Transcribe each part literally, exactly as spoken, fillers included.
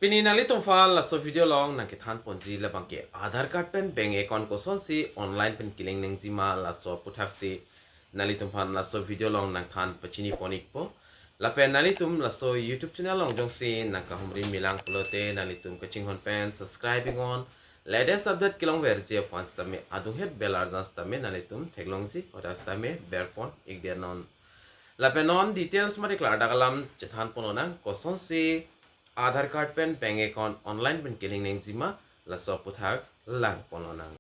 Pini nanglitum aphan laso video along nangkethan ponji labangke Aadhaar card pen bank account kosonsi online pen ke-link nangji ma laso aputhaksi nanglitum aphan laso video along nangthan pachini pon ikpo. Lapen nanglitum laso YouTube channel along jongsi nangkahumri milang pulote nanglitum kachinghon pen subscribe iknon. Latest update kelongverji aphan sitame adunghet bell arjan sitame nanglitum theklongji, oda sitame berpon ikdet non. Lapen non details mate klardak alam chethan pon lonang, kosonsi Aadhaar card pen bank account online pen ke-link nangji ma laso aputhak lang pon lonang.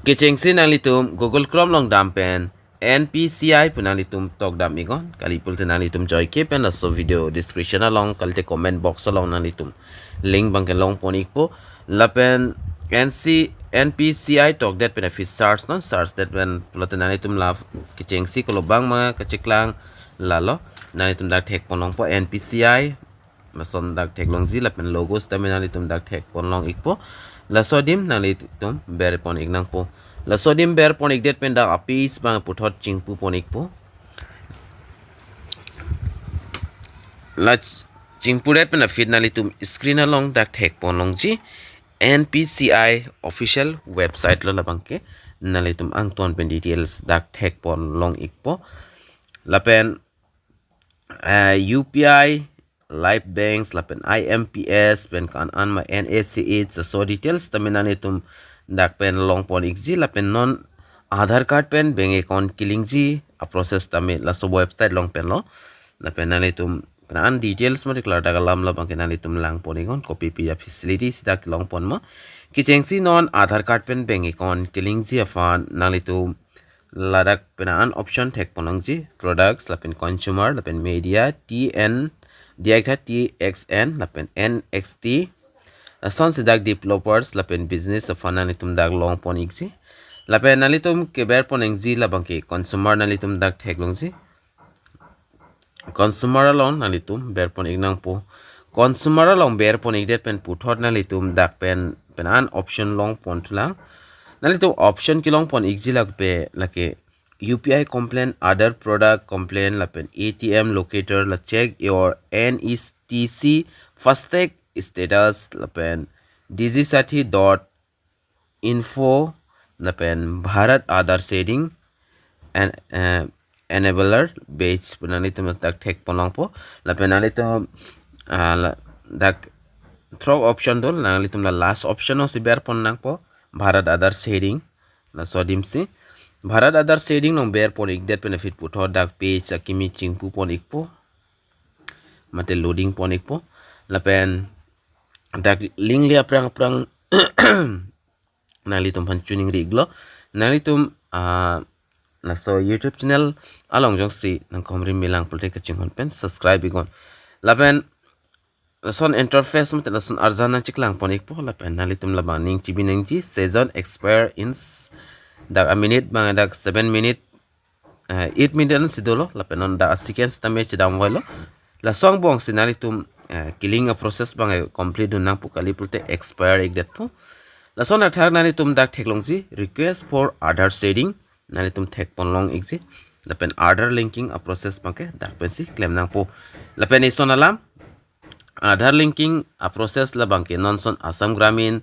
Kechengsi nanglitum Google Chrome along dam pen N P C I pu nanglitum tokdam iknon. Kali pulote nanglitum joike pen laso video description along kalite comment box along nanglitum link abangke long pon ikpo. Lapen N C, N P C I tokdet pen aphi search non, search det pen pulote nanglitum la kechengsi kolo abang ma kacheklang lalo. Nanglitum dak thek pon longpo N P C I. Lason dak theklongji lapen logo sitame nanglitum dak thek pon long ikpo. Laso adim nanglitum berpon ik nangpo. Laso adim berpon ikdet pen dak a-page abang puthot chingpu pon ikpo. La ch-, chingpudet pen aphi nanglitum screen along dak thek pon longji N P C I official website lo labangke. Nanglitum angton pen details dak thek pon long ikpo. Lapen eh, U P I, Live Banks, lapen I M P S, pen ko-an an ma N A C H, laso details tame nanglitum dak pen long pon ikji, lapen non Aadhaar card pen bank account ke-linkji a-process tame laso website along pen lo. Lapen nanglitum pen an details mate klardak alam labangke nanglitum lang pon iknon, kopipi a-facility si dak long pon ma. Kechengsi non Aadhaar card pen bank account ke-linkji aphan nanglitum ladak pen an option thek pon longji, products, lapen consumer, lapen media, T N, diak tha T X N, lapen N X T. Lasonsi dak developers, lapen business aphan nanglitum dak long pon ikji. Lapen nanglitum keber pon ikji labangke consumer nanglitum dak theklongji. Consumer along nanglitum ber pon ik nangpo. Consumer along ber pon ikdet pen puthot nanglitum dak pen pen an option long pon thulang. Nanglitum option kelong pon ikji lake, lake U P I complaint, other product complaint, lapen A T M locator, la check your N E T C FASTag status, lapen digisathi dot info, lapen Bharat Aadhaar Sharing and, eh, enabler badge pu nanglitum dak thek pon longpo. Lapen nanglitum, ah, la, dak throk option do, nanglitum la last option alongsi ber pon nangpo, Bharat Aadhaar Sharing, laso adim si. Bharat Aadhaar Sharing along ber pon ikdet pen aphi puthot dak page akimi chingpu pon ikpo. Mate loading pon ikpo. Lapen dak link le aphrang aphrang nanglitum aphan choningri iklo. Nanglitum, ah, laso YouTube channel along jongsi nangkahumri milang pulote kachinghon pen subscribe iknon. Lapen lason interface mate lason arjan nangcheklang pon ikpo, lapen nanglitum labang ning chibi nangji, session expire in s-, dak a-minute abang dak seven minute, eh, eight minute ansi dolo, lapen non dak a-seconds tame chedam voilo. Laso angbongsi nanglitum, eh, ke-link a-process abang, eh, complete dun nangpo, kali pulote expire ikdet po. Lason athak nanglitum dak theklongji request for Aadhaar sharing, nanglitum thek pon long ikji. Lapen Aadhaar linking a-process abangke dak pensi klem nangpo. Lapen ison alam, Aadhaar linking a-process labangke non son Assam Gramin,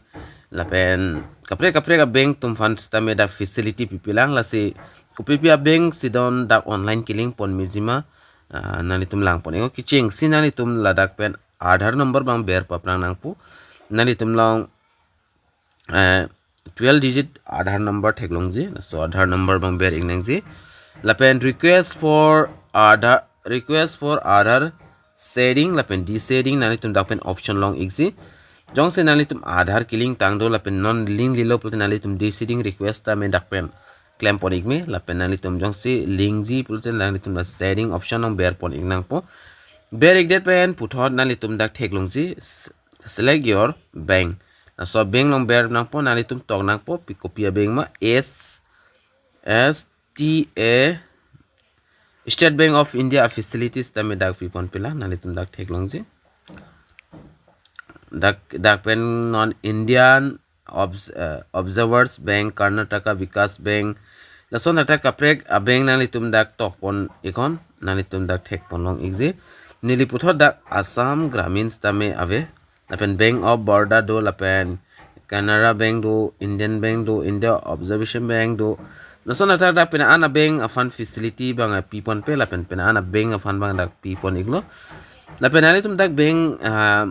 lapen kaprek kaprek a-bank atum aphan sitame dak facility pipelang, lasi kopipi a-bank si don dak online ke-link pon meji ma, ah, nanglitum lang pon iknon. Kechengsi nanglitum ladak pen Aadhaar number abang ber paphrang nangpo. Nanglitum along, eh, twelve digit Aadhaar number theklongji, laso Aadhaar number abang ber ik nangji. Lapen request for Aadhaar, request for Aadhaar sharing lapen desharing nanglitum dak pen option long ikji. Jongsi nanglitum Aadhaar ke-link tang do lapen non link lelo pulote nanglitum desharing request tame dak pen klem pon ik me, lapen nanglitum jongsi link ji pulote nanglitum la sharing option along ber pon ik nangpo. Ber ikdet pen puthot nanglitum dak theklongji, s-, select your bank. Laso bank along ber nangpo, nanglitum tok nangpo, pi kopi a-bank ma, S, S T A, State Bank of India a-facilities tame dak pi pon pilang, nanglitum dak theklongji. Dak, dak pen non Indian Obs-, eh, Observers Bank, Karnataka Vikas Bank, lason athak kaprek a-bank nanglitum dak tok pon iknon, nanglitum dak thek pon long ikji. Neli puthot dak Assam Gramin sitame ave. Lapen Bank of Baroda do, lapen Canara Bank do, Indian Bank do, India Observation Bank do. Lason athak dak pini an a-bank aphan facility abang pipon pe, lapen pini an a-bank aphan abang dak pipon iklo. Lapen nanglitum dak bank, ah,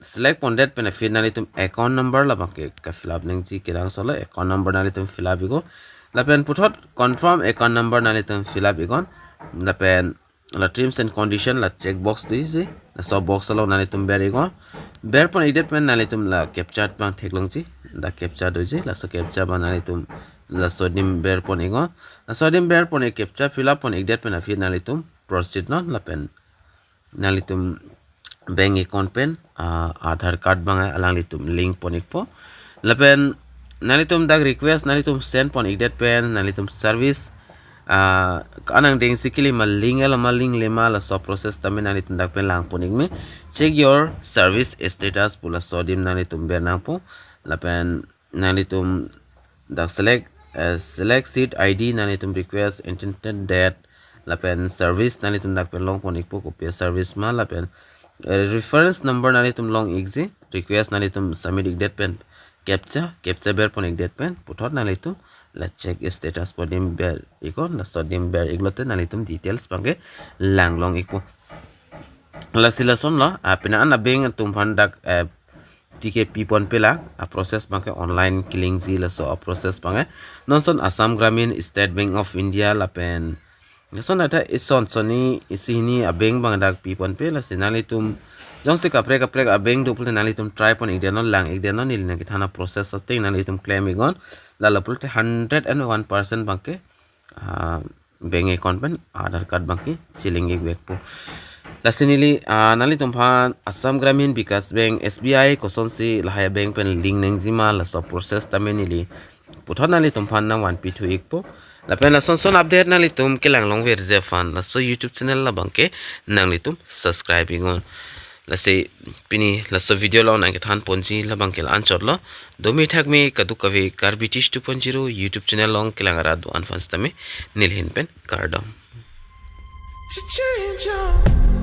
select pondet pen aphi nanglitum account number labang ke, ke fill up nangji kelang solo, account number nanglitum fill up iknon. Lapen puthot confirm account number nanglitum fill up iknon. Lapen la terms and condition la check box do isi, laso box along nanglitum ber iknon. Ber pon ikdet pen nanglitum la captcha abang theklongji, dak captcha doji, laso captcha abang nanglitum laso adim ber pon iknon. Laso adim ber pon ik, captcha fill up pon ikdet pen aphi nanglitum proceed non, lapen nanglitum bank account pen, ah, Aadhaar card abang alanglitum link pon ikpo. Lapen nanglitum dak request nanglitum send pon ikdet pen nanglitum service, ah, anang dengsi kili ma link elo ma link le ma laso process tame nanglitum dak pen lang pon ik me. Check your service status pu laso adim nanglitum ber nangpo. Lapen nanglitum dak select, eh, select seat I D, nanglitum request, intended date, lapen service nanglitum dak pen long pon ikpo, kopi a-service ma, lapen, eh, reference number nanglitum long ikji, request nanglitum submit ikdet pen captcha, captcha ber pon ikdet pen puthot nanglitum la check status pu adim ber iknon, laso adim ber iklote nanglitum details abang ke lang long ikpo. Lasi lason lo, ah, pini an a-bank atum aphan dak, eh, T K P pon pe la, a-process abang ke online kelingji laso a-process abang ke. Non ason Assam Gramin, State Bank of India lapen lason athak ison sonni isi hini a-bank abang dak pipon pe, lasi nanglitum jongsi kaprek kaprek a-bank do pulote nanglitum try pon ikdet non, lang ikdet non, neli nangkethan a-process ateng nanglitum claim iknon. Lalo pulote hundred and one percent abang ke, ah, bank account pen Aadhaar card abang ke chelink ik vekpo. Lasi neli, ah, nanglitum aphan Assam Gramin Vikash Bank, S B I, kosonsi lahai a-bank pen link nangji ma laso process tame neli puthot nanglitum aphan nangvanpi thu ikpo. Lapen lason son update nanglitum kelang longverji aphan laso YouTube channel labang ke nanglitum subscribe iknon. Lasi pini laso video along nangkethan ponji labang ke la-anchot lo. Domi thakmi kadokave Karbi Teach two point zero YouTube channel along kelang arat do-an aphan sitame neli ahin pen kardom. To change your